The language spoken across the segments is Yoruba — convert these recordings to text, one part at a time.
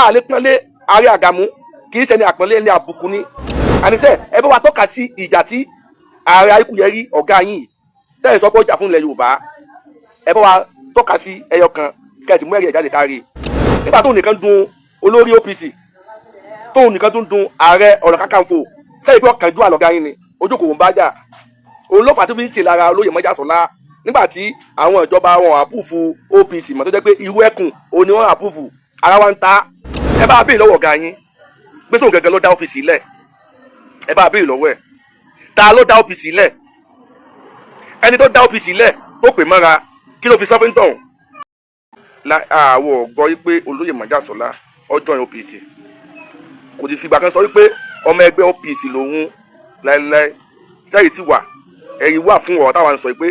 Àlè pọ́nlé ààrẹ Àgàmú, kì í ṣẹni àpọ́nlé, ní àbùkù ni. Àníṣe ẹ bá wa tọ́ka sí ìjà tí ààrẹ Ayíkúyẹrí, ọ̀gá yín tẹ́ ẹ sọ pé ó jà fún ilẹ̀ Yorùbá, ẹ bá wa tọ́ka sí ẹyọ kan, kẹ́ẹ̀tì mú ẹ̀rí ẹ̀ jáde kárí. Nígbà tóun nìkan dun olórí OPC, tóun nìkan tún dun Ààrẹ Ọ̀nà Kakanfò, sẹ́yìn pé ọ̀kánjú àlọ́gá yín ni ojókòwò ń bá jà. Òun ló fà tó fi ń ṣe lára olóyè Mọ́jàsọ́lá nígbà tí àwọn ìjọba wọn approve OPC mọ́, tó jẹ́ pé irú ẹkùn òun ni wọ́n approve. Ara wa ń ta. Ẹ bá béèrè lọ́wọ́ ọ̀gá yín pé sóun gẹ́gẹ́ ló dá OPC lẹ̀. Ẹ bá béèrè lọ́wọ́ ẹ̀, ta ló dá OPC lẹ̀? Ẹni tó dá OPC lẹ̀ tó pè mọ́ra, kí ló fi sọ́fín tọ̀hún? Àwọ̀ gbọ́ wípé olóyè Mọ́jàsọ́lá ọjọ́ yẹn OPC kò ti fìgbà kan sọ wípé ọmọ ẹgbẹ́ OPC lòun láéláé. Sẹ́yìn tí wà, ẹ̀yìn wà fún ọ̀rọ̀ táwọn sọ pé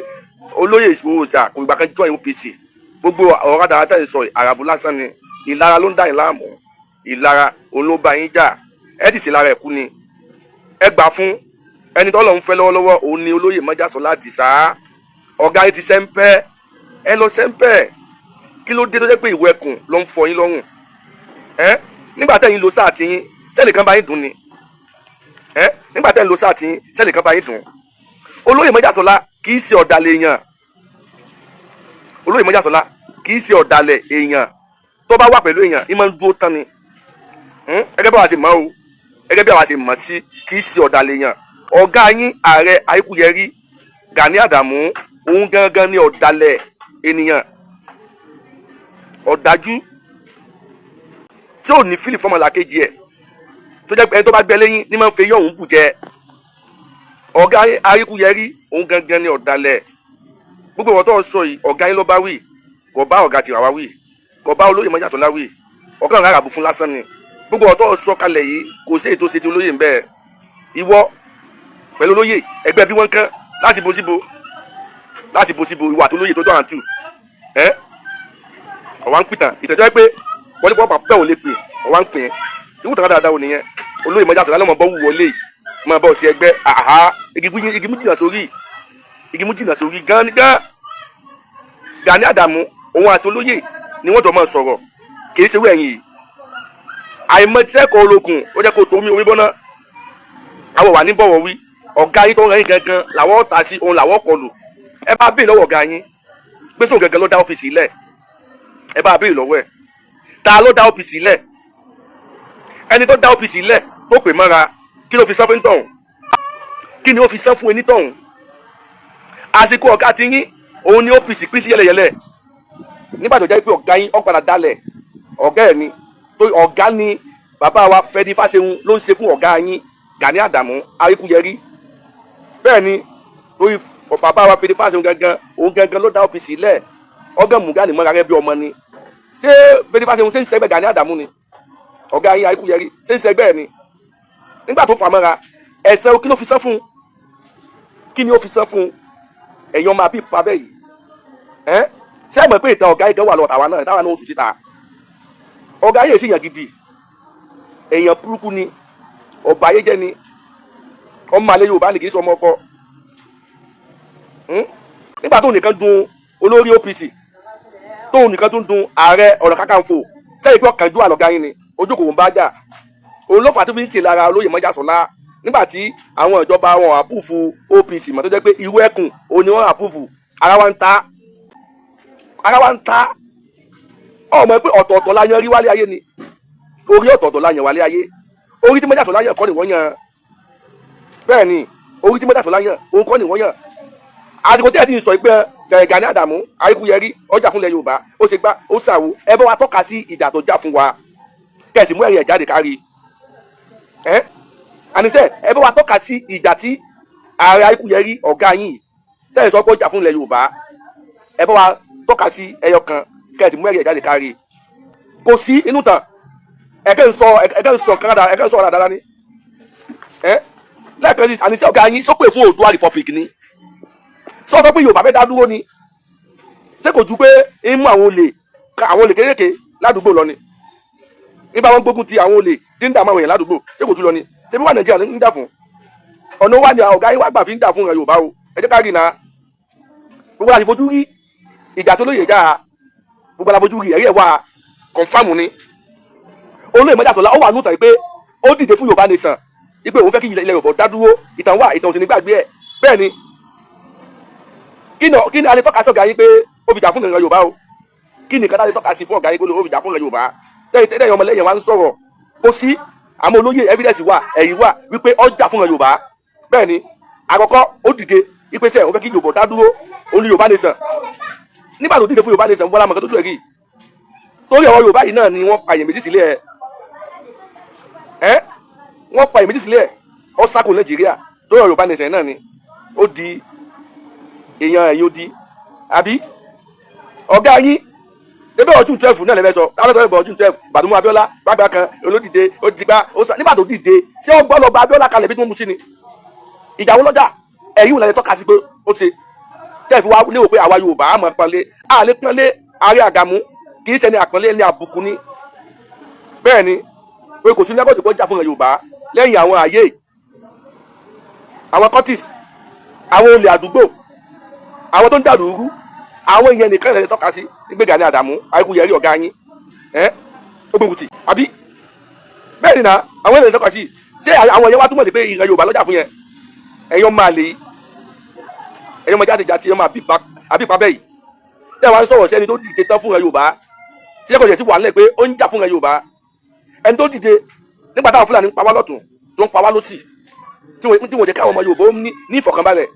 olóyè Ìgbòho Òòṣà kò fìgbà kan join OPC. Gbogbo ọ̀rọ̀ dára tẹ̀ ń sọ, àràbù lásán ni. Ìlara ló ń dà yín láàmú, ìlara òun ló bá yín jà. Ẹ ti ṣe lára ẹ̀kú ni. Ẹ gbà fún ẹni tọ́lọ̀ ń fẹ́ lọ́wọ́lọ́wọ́, òun ni olóyè Mọ́jàsọ́lá Àdìsá. Ọ̀gá yín ti sẹ́ńpẹ́, ẹ lọ sẹ́ńpẹ́. Kí ló dé tó jẹ́ pé ìwọ ẹkùn ló ń fọ yín lọ́rùn ẹ? Nígbà tẹ́yìn lo sáà tiyín, sẹ́nìkan bá yín dùn ni ẹ? Nígbà tẹ́yìn lo sáà tiyín, sẹ́nìkan bá yín dùn? Olóyè Mọ́jàsọ́lá kì í ṣe ọ̀dàlẹ̀ èèyàn. Olóyè Mọ́jàsọ́lá kì í ṣe ọ̀dàlẹ̀ èèyàn. Tó bá wà pẹ̀lú èèyàn, ìmọ̀ ń dúró tán ni. Gẹ́gẹ́ bí àwa ṣe mọ̀ o, gẹ́gẹ́ bí àwa ṣe mọ̀ sí, kì í ṣe ọ̀dàlẹ̀ èèyàn. Ọ̀gá yín, ààrẹ Ayíkúyẹrí Gani Àdàmú, òun gangan ni ọ̀dàlẹ̀ ènìyàn, ọ̀dájú tí ò ní fílì fọmọlàkejì ẹ̀, tó jẹ́ pé ẹni tó bá gbẹ lẹ́yìn ní máa ń fi eyín ọ̀hún bù jẹ. Ọ̀gá Ayíkúyẹrí, òun gangan ni ọ̀dàlẹ̀. Gbogbo ìwọ̀n tó ń sọ yìí, ọ̀gá yín ló bá wí, kò bá ọ̀gá tìràwá wí, kò bá olóyè Mọ́jàsọ́lá wí. Ọ̀gá ọ̀gá àràbù fún lásán ni. Gbogbo ìwọ̀n tó ń sọ kalẹ̀ yìí, kò sí èyí tó ṣe ti olóyè ń bẹ́ẹ̀. Ìwọ pẹ̀lú olóyè, ẹgbẹ́ bí wọ́n kán láti bo síbo, láti bo síbo. Ìwà tó lóyè tó dọ̀ràn tù ẹ́, ọ̀wá ń pìtàn ìtẹ̀jọ́ pé wọ́n ní kó pẹ́ ò lè pè, ọ̀wá ń pè é. Ìwú tàn dáadáa ò nìyẹn. Olóyè Mọ́jàsọ́lá lọ́mọ bọ́ wù wọlé máa bọ́ sí ẹgbẹ́ àhá. Igi mú jìnnà sórí, igi mú jìnnà sórí gan gan. Gani Àdàmú, òun àti olóyè ni wọ́n jọ máa sọ̀rọ̀, kì í ṣe wí ẹ̀yìn yìí. Àìmọ̀tẹ́kọ̀ọ́ ológun ó jẹ́ kó tó omi omi bọ́ná. Àwọn wà ní bọ̀wọ̀ wí. Ọ̀gá yín tó ń rẹ́yìn gangan làwọn ọ̀tá sí, òun làwọn kọlù. Ẹ bá béèrè lọ́wọ́ ọ̀gá yín pé sóun gangan ló dá OPC lẹ̀. Ẹ bá béèrè lọ́wọ́ ẹ̀, ta ló dá OPC lẹ̀? Ẹni tó dá OPC lẹ̀ tó pè mọ́ra, kí ló fi sán fún tọ̀hún? Kí ni ó fi sán fún onítọ̀hún? Àsìkò ọ̀gá ti yín, òun ni OPC pín sí yẹlẹyẹlẹ. Nígbà tó jẹ́ pé ọ̀gá yín ó padà dalẹ̀ ọ̀gá ẹ̀ ni, tó ọ̀gá ni bàbá wa Fẹ́dí Fáṣẹ̀hún ló ń ṣe fún ọ̀gá yín Gani Àdàmú Aríkúyẹrí. Bẹ́ẹ̀ ni, lórí bàbá wa Fẹ́dí Fáṣẹ̀hún gangan, òun gangan ló dá OPC lẹ̀. Ọ̀gá mú Gani mọ́ra rẹ bí ọmọ ni. Ṣé Fẹ́dí Fáṣẹ̀hún ṣe ń sẹ́gbẹ́ Gani Àdàmú ni? Ọ̀gá yín Aríkúyẹrí ṣe ń sẹ́gbẹ́ ẹ̀ ni? Nígbà tó fà mọ́ra ẹ̀sẹ̀, kí ló fi sán fún? Kí ni ó fi sán fún? Ẹ̀yin ọmọ àbí pa bẹ́ẹ̀ yìí ẹ́, ṣé ẹ mọ̀ pé ìtàn ọ̀gá yìí kan wà lọ́wọ́ tàwa náà, táwa náà ó sùn síta? Ọ̀gá yìí sì yàn gidi, èèyàn burúkú ni, ọba ayé jẹ́ ni, ọmọ àlẹ́ Yorùbá ni, kì í sọ ọmọ ọkọ. Nígbà tóun nìkan dun olórí OPC, tóun nìkan tún dun Ààrẹ Ọ̀nà Kakanfò, sẹ́yìn pé ọ̀kánjú àlọ́gá yín ni ojókòwò ń bá jà. Òun ló fà tó fi ń ṣe lára olóyè Mọ́jàsọ́lá nígbà tí àwọn ìjọba wọn approve OPC mọ́, tó jẹ́ pé irú ẹkùn òun ni wọ́n approve. Ara wa ń ta, ara wa ń ta. Ọmọ pé ọ̀tọ̀ọ̀tọ̀ la yan rí wálé ayé ni. Orí ọ̀tọ̀ọ̀tọ̀ la yan wálé ayé. Orí tí Mọ́jàsọ́lá yàn kọ́ ni wọ́n yan. Bẹ́ẹ̀ ni, orí tí Mọ́jàsọ́lá yàn, òun kọ́ ni wọ́n yàn. Àsìkò tí ẹ ti ń sọ pé Gani Àdàmú Aríkúyẹrí ọjà fúnlẹ̀ Yorùbá, ó ṣe gbá, ó ṣàwò, ẹ bá wa tọ́ka sí ìjà tó jà fún wa, kẹ̀sì mú ẹ̀rí ẹ̀ jáde kárí ẹ. Àníṣe ẹ bá wa tọ́ka sí ìjà tí ààrẹ Aríkúyẹrí, ọ̀gá yín tẹ́lẹ̀ sọ pé ó jà fúnlẹ̀ Yorùbá, ẹ bá wa tọ́ka sí ẹyọ kan, kẹ̀sì mú ẹ̀rí ẹ̀ jáde kárí. Kò sí inú tàn. Ẹ̀kẹ́ ń sọ, ẹ̀kẹ́ ń sọ kánádà, ẹ̀kẹ́ ń sọ ọ̀rọ̀ dáadáa ni ẹ lẹ́ẹ̀kan sí. Àníṣe ọ̀gá yín sọ pé fún Oòduà Republic ni, sọ sọ pé Yorùbá fẹ́ dá dúró ni. Ṣé kò ju pé ń mú àwọn olè, àwọn olè kéékèèké ládùúgbò lọ ni? Nígbà wọn gbógun ti àwọn olè tí ń dààmú àwọn èèyàn ládùúgbò, ṣé kò jù lọ ni? Ṣé bí wà Nàìjíríà ń dà fún ọ̀nà wà ní ọ̀gá yín wá gbà fi ń dà fún ìran Yorùbá o? Ẹ jẹ́ ká rí na gbogbo àti fojú rí ìjà tó lóye já. Gbogbo àti fojú rí ẹ̀rí ẹ̀ wá confirm ni. Olóyè Májàsọ́lá, ó wà nù tàn pé ó dìde fún Yorùbá nation, wípé òun fẹ́ kí ilẹ̀ Yorùbá dá dúró. Ìtàn wà, ìtàn òsì ní gbàgbé ẹ̀. Bẹ́ẹ̀ ni, kí ni a lè tọ́ka sí ọ̀gá yín pé ó fi jà fún ìran Yorùbá o? Kí ni kátà lè tọ́ka sí fún ọ̀gá yín pé ó fi jà fún ìran Yorùbá? Tẹ́yìn tẹ́yìn ọmọlẹ́yìn wa ń sọ̀rọ̀ kó sí àmọ́ olóyè, evidence wà, ẹ̀yìn wà wípé ó jà fún ìran Yorùbá. Bẹ́ẹ̀ ni, àkọ́kọ́, ó dìde wípé sẹ́ ó fẹ́ kí Yorùbá dá dúró, òun ni Yorùbá nation. Nígbà tó dìde fún Yorùbá nation, bọ́lá mọ̀kẹ́ tó tó ẹ̀rí torí ọ̀rọ̀ Yorùbá yìí náà ni wọ́n pa èèyàn méjì sílẹ̀ ẹ̀. Wọ́n pa èèyàn méjì sílẹ̀, ó sá kúrò Nàìjíríà torí ọ̀rọ̀ Yorùbá nation náà ni. Ó di èèyàn ẹ̀yìn ó di àbí ọ̀gá yín ebe ọdún 12 náà lẹ́fẹ̀ẹ́ sọ káfẹ́ sọ ọdún 12 Bàdúmú Abíọ́lá gbàgbà kan olódìde ó dìgbà ó sá. Nígbà tó dìde, ṣé ó gbọ́ lọ gba Abíọ́lá kalẹ̀ bí tí wọ́n mú sí ni? Ìjà wo lọ́jà ẹ̀yìn wò lẹ́yìn tọ́ka sí pé ó ṣe tẹ́ fi wá léwò pé àwa Yorùbá àmọ́ pọ́nlé àlẹ́ pọ́nlé ààrẹ Àgàmú? Kì í ṣe ní àpọ́nlé, ní àbùkù ni. Bẹ́ẹ̀ ni, pé kò sí ní ẹgbẹ́ tó jà fún Yorùbá lẹ́yìn àwọn àyè àwọn cultist, àwọn olè àdúgbò, àwọn tó ń dàlú rú, àwọn èèyàn nìkan lè tọ́ka sí gbé Gani Àdàmú Ayíkúyẹrí ọ̀gá yín ẹ́ ó gbógun tì àbí? Bẹ́ẹ̀ ni na, àwọn èèyàn lè tọ́ka sí. Ṣé àwọn èèyàn wá túmọ̀ sí pé ìran Yorùbá lọ́jà fún yẹn? Ẹ̀yin ọmọ àlè yìí, ẹ̀yin ọmọ jáde jáde, ọmọ àbí ìpa bẹ́ẹ̀ yìí tẹ́ wàá ń sọ̀rọ̀ sí ẹni tó dìde tán fún ìran Yorùbá, tí ẹ̀kọ́ yẹn ti wà nílẹ̀ pé ó ń jà fún ìran Yorùbá, ẹni tó dìde nígbà táwọn Fúlàní ń pa wá lọ́tún, tó ń pa wá lọ́tì, tí wọ́n jẹ́ káwọn ọmọ Yorùbá ó ní ìfọ̀kànbalẹ̀,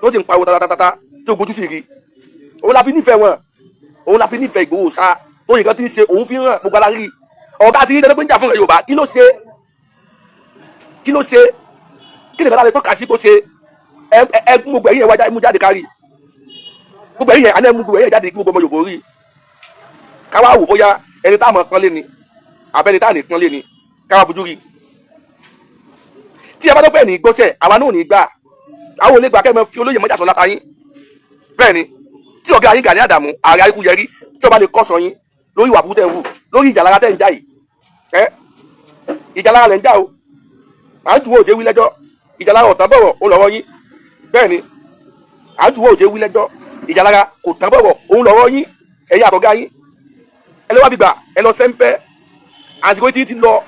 tó ti ń pariwo tatatata, tí ó gbójú tì rí, òun la fi nífẹ̀ẹ́ wọn, òun la fi nífẹ̀ẹ́ Ìgbòho sá tó yìí kan ti ń ṣe, òun fi hàn gbogbo ara rí. Ọ̀gá ti ní tẹ́lẹ̀ pé ń jà fún ìran Yorùbá, kí ló ṣe? Kí ló ṣe? Kí nìkan láti tọ́ka sí kó ṣe? Ẹ ẹ gbogbo ẹ̀yìn ẹ̀ wájà mú jáde kárí gbogbo ẹ̀yìn ẹ̀ alẹ́ mú gbogbo ẹ̀yìn jáde kí gbogbo ọmọ Yorùbá rí, káwá wò bóyá ẹni tá a mọ̀ pọ́n lé ni àbẹ́ni tá a ní pọ́n lé ni, káwá bójú rí. Tí ẹ bá dọ́pẹ́ ní gbọ́tẹ̀, àwa náà ò ní gbà, àwọn ò lè gbà kẹ́ ẹ mọ fi olóyè Májàsọ́lá ta yín. Bẹ́ẹ̀ ni, tí ọ̀gá yín Gani Àdàmú ààrẹ Ayíkúyẹrí, tí ọba lè kọ́sọ̀ yín lórí ìwà burúkú tẹ́ ń wù, lórí ìjà lára tẹ́ ń jà yìí, ẹ ìjà lára lẹ́ ń jà o, à ń juwọ́ òjé wí lẹ́jọ́, ìjà lára ọ̀tán bọ̀rọ̀ òun lọ́rọ̀ yín. Bẹ́ẹ̀ ni, à ń juwọ́ òjé wí lẹ́jọ́, ìjà lára kò tán bọ̀rọ̀ òun lọ́rọ̀ yín. Ẹ̀yin àtọ̀gá yín, ẹ lọ́wọ́ àbígbà ẹ lọ sẹ́ńpẹ́. Àsìkò tí ti lọ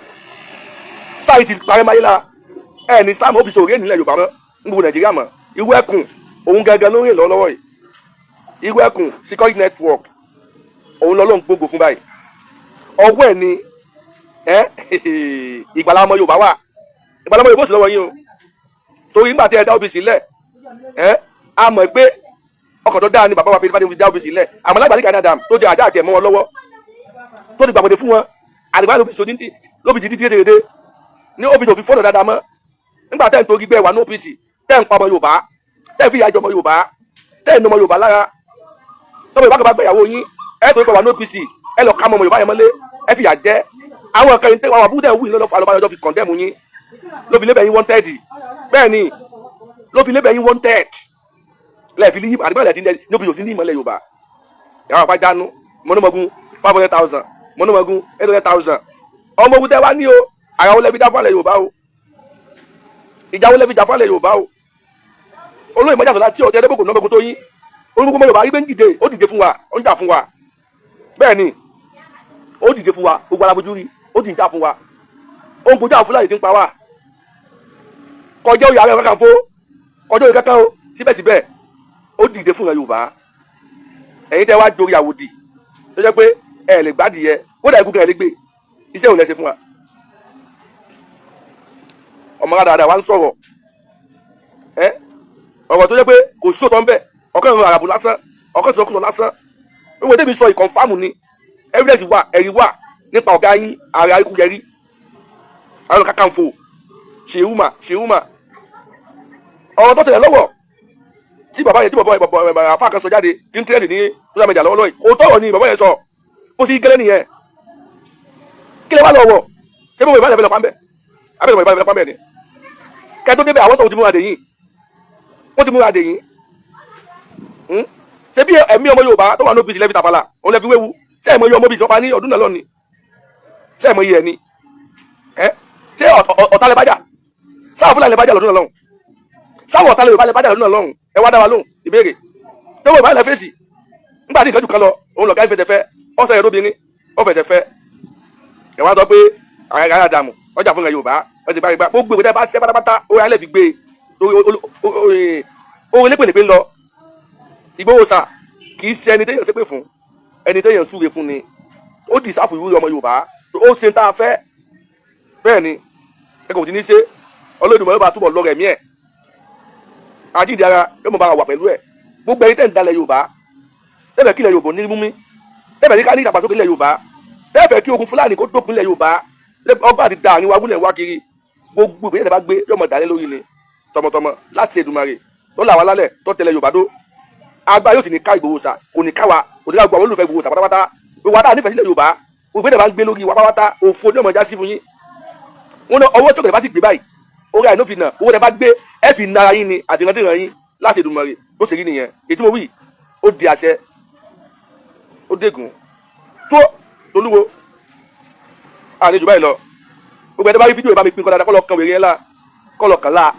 sáà ti parẹ́ máyé la ẹ ní Islam OPC òré nílẹ̀ Yorùbá mọ́ ń gbogbo Nàìjíríà mọ́. Irú ẹkùn òun gangan ló ń rìn lọ́wọ́ yìí. Irú ẹkùn security network òun lọ́lọ́ ń gbógo fún báyìí. Ọwọ́ ẹ̀ ni ẹ ìgbàlá ọmọ Yorùbá wà, ìgbàlá ọmọ Yorùbá sì lọ́wọ́ yín o, torí nígbà tí ẹ dá OPC lẹ̀, ẹ a mọ̀ pé ọkàn tó dáa ni bàbá wa fi dá OPC lẹ̀. Àmọ́ lágbàdì Gani Adams tó jẹ àjá àjẹ mọ́ wọn lọ́wọ́, tó ti gbàgbọ́dẹ fún wọn, àdìgbà lóbi ti dídí dédé ní OPC òfin fọ́nà dáadáa mọ́. Nígbà tẹ́ ń torí bẹ́ẹ̀ wà ní OPC, tẹ́ ń pa ọmọ Yorùbá, tẹ́ ń fi ìyà jẹ ọmọ Yorùbá, tẹ́ ń nà ọmọ Yorùbá lára, tọ́mọ Yorùbá kan bá gbẹ̀yàwó yín, ẹ torí pé wà ní OPC, ẹ lọ ká ọmọ Yorùbá yẹn mọ́lé, ẹ fi ìyà jẹ àwọn kan tẹ́ àwọn àbúrò tẹ́ ń wù yín lọ́fà lọ́ba fi condemn yín, ló fi lébẹ̀ yín wanted. Bẹ́ẹ̀ ni, ló fi lébẹ̀ yín wanted lẹ́ẹ̀fi ní àdìgbà lẹ́ẹ̀tì ní OPC òfin ní ìmọ̀lẹ̀ Yorùbá yàrá àpájánu mọ́nàmọ́gún 500,000, mọ́nàmọ́gún 800,000 ọmọ ogun tẹ́ wá ní o. Àrà wo lẹ́bi dá fún àlẹ́ Yorùbá o? Ìjà wo lẹ́bi jà fún àlẹ́ Yorùbá o? Olóyè Májàsọ́lá tí ọ̀tẹ́ ẹ̀dẹ́gbòkò nọ́mọ̀gún tó yín olùgbogbo Yorùbá rí pé ń dìde, ó dìde fún wa, ó ń jà fún wa. Bẹ́ẹ̀ ni, ó dìde fún wa, gbogbo alábojú rí, ó ti ń jà fún wa, ó ń kojú àwọn Fúlàní tí ń pa wá. Kọjá oyè Ààrẹ Kakanfò, kọjá oyè kankan o, síbẹ̀síbẹ̀ ó dìde fún ìran Yorùbá. Ẹ̀yin tẹ́ wá jorí àwòdì tó jẹ́ pé ẹ lè gbádìí yẹ kódà ikú gan ẹ lè gbé iṣẹ́ òun lẹ́sẹ̀ fún wa. Ọmọ dáadáa wa ń sọ̀rọ̀ ẹ ọ̀rọ̀ tó jẹ́ pé kò sí òótọ́ ń bẹ̀, ọ̀kan ìrìn àràbù lásán, ọ̀kan ìsọkúsọ lásán. Wíwọ́n tẹ́mi sọ ìkọ̀nfàmù ni, evidence wà, ẹ̀rí wà nípa ọ̀gá yín ààrẹ Ayíkúyẹrí, Ààrẹ Kakanfò Ṣèhùmà Ṣèhùmà. Ọ̀rọ̀ tó ṣẹlẹ̀ lọ́wọ́ tí bàbá yẹn, tí bàbá àfa kan sọ jáde tí ń tẹ́lẹ̀ ní social media lọ́wọ́lọ́wọ́ yìí, kò tọ̀rọ̀ ni bàbá yẹn sọ, bó sì gẹ́lẹ́ nìyẹn. Kí lè wá lọ́wọ́? Ṣé mo ìbáraẹ̀ fẹ́ lọ pàmbẹ́ abẹ́rẹ́ ìbáraẹ̀ fẹ́ lọ pàmbẹ́ ni? Kẹ́ tó débẹ̀, àwọn tó ti múra dè yín, wọ́n ti múra dè yín. Ṣé bí ẹ̀mí ọmọ Yorùbá tó wà ní OPC lẹ́fi tàfàlà òun lẹ́fi wéwu? Ṣé ẹ̀mọ iye ọmọ bíi ìsọpa ní ọdún náà lọ́ni? Ṣé ẹ̀mọ iye ẹ̀ ni ẹ? Ṣé ọ̀tá lẹ bájà? Sáà Fúlàní lẹ bájà lọ́dún náà lọ́hùn? Sáwọn ọ̀tá lẹ Yorùbá lẹ bájà lọ́dún náà lọ́hùn? Ẹ wá dá wa lóhùn ìbéèrè tó wọ́n ìbáraẹ̀ fèsì. Nígbà tí ìkẹ́jù kan lọ, òun lọ̀gá ìfẹsẹ̀ fẹ́ ọ̀sẹ̀ ẹ̀rọ obìnrin ó fẹsẹ̀ fẹ́. Ẹ wá sọ pé ààrẹ Gani Adams ọjà fún ilẹ̀ Yorùbá, wọ́n ti bá gbá gbogbo ìwé tẹ́ bá ṣẹ́ pátápátá, ó yà lẹ́ fi gbé e orin lépèlépè ń lọ. Ìgbòho sà kì í ṣe ẹni téèyàn ṣépè fún, ẹni téèyàn súre fún ni. Ó dì sáfù ìwúrí ọmọ Yorùbá, ó ṣe ń tá a fẹ́. Bẹ́ẹ̀ ni ẹ kò tí ní ṣe. Olódùmarè bá túbọ̀ lọ́rẹ̀ mí ẹ̀, àjíǹde ara yóò mọ̀ bá wà pẹ̀lú ẹ̀. Gbogbo ẹ̀yin tẹ́ ń dalẹ̀ Yorùbá, tẹ́fẹ̀ kí ilẹ̀ Yorùbá ní mú mi, tẹ́fẹ̀ ní ká ní ìdàgbàsókè ilẹ̀ Yorùbá, tẹ́fẹ̀ kí ogun Fúlàní kó dópin ilẹ̀ Yorùbá, ọgbà àti dàrin wa wúlẹ̀ wá kiri, gbogbo ìgbésẹ̀ bá gbé yóò mọ̀ dálé lórí ni tọmọtọmọ láti Èdùmàrè tó là wá lálẹ̀ tó tẹ̀lé Yorùbá dó. Agbára yóò sì ní ká Ìgbòho sà, kò ní ká wa, kò ní ká gbogbo àwọn olùfẹ́ Ìgbòho sà pátápátá. Gbogbo àtàwọn nífẹ̀ẹ́ sílẹ̀ Yorùbá, gbogbo ìgbésẹ̀ bá ń gbé lórí wa pátápátá, òfo ní ọmọ ìjà sí fún yín. Wọn ní ọwọ́ tó kẹ̀lẹ́ bá sì gbé báyìí, orí àìní fi nà owó tẹ bá gbé, ẹ fi nara yín ni àti ìrántí ìran yín láti Èdùmàrè. Bó ṣe rí nìyẹn. Èyí tí mo wí, ó di àṣẹ, ó dégùn tó tolúwo àní jù báyìí lọ. Gbogbo ẹni bá rí fídíò, ìbá mi pín kọ́ dáadáa, kọ́ lọ kan wèrè yẹn la, kọ́ lọ kàn la.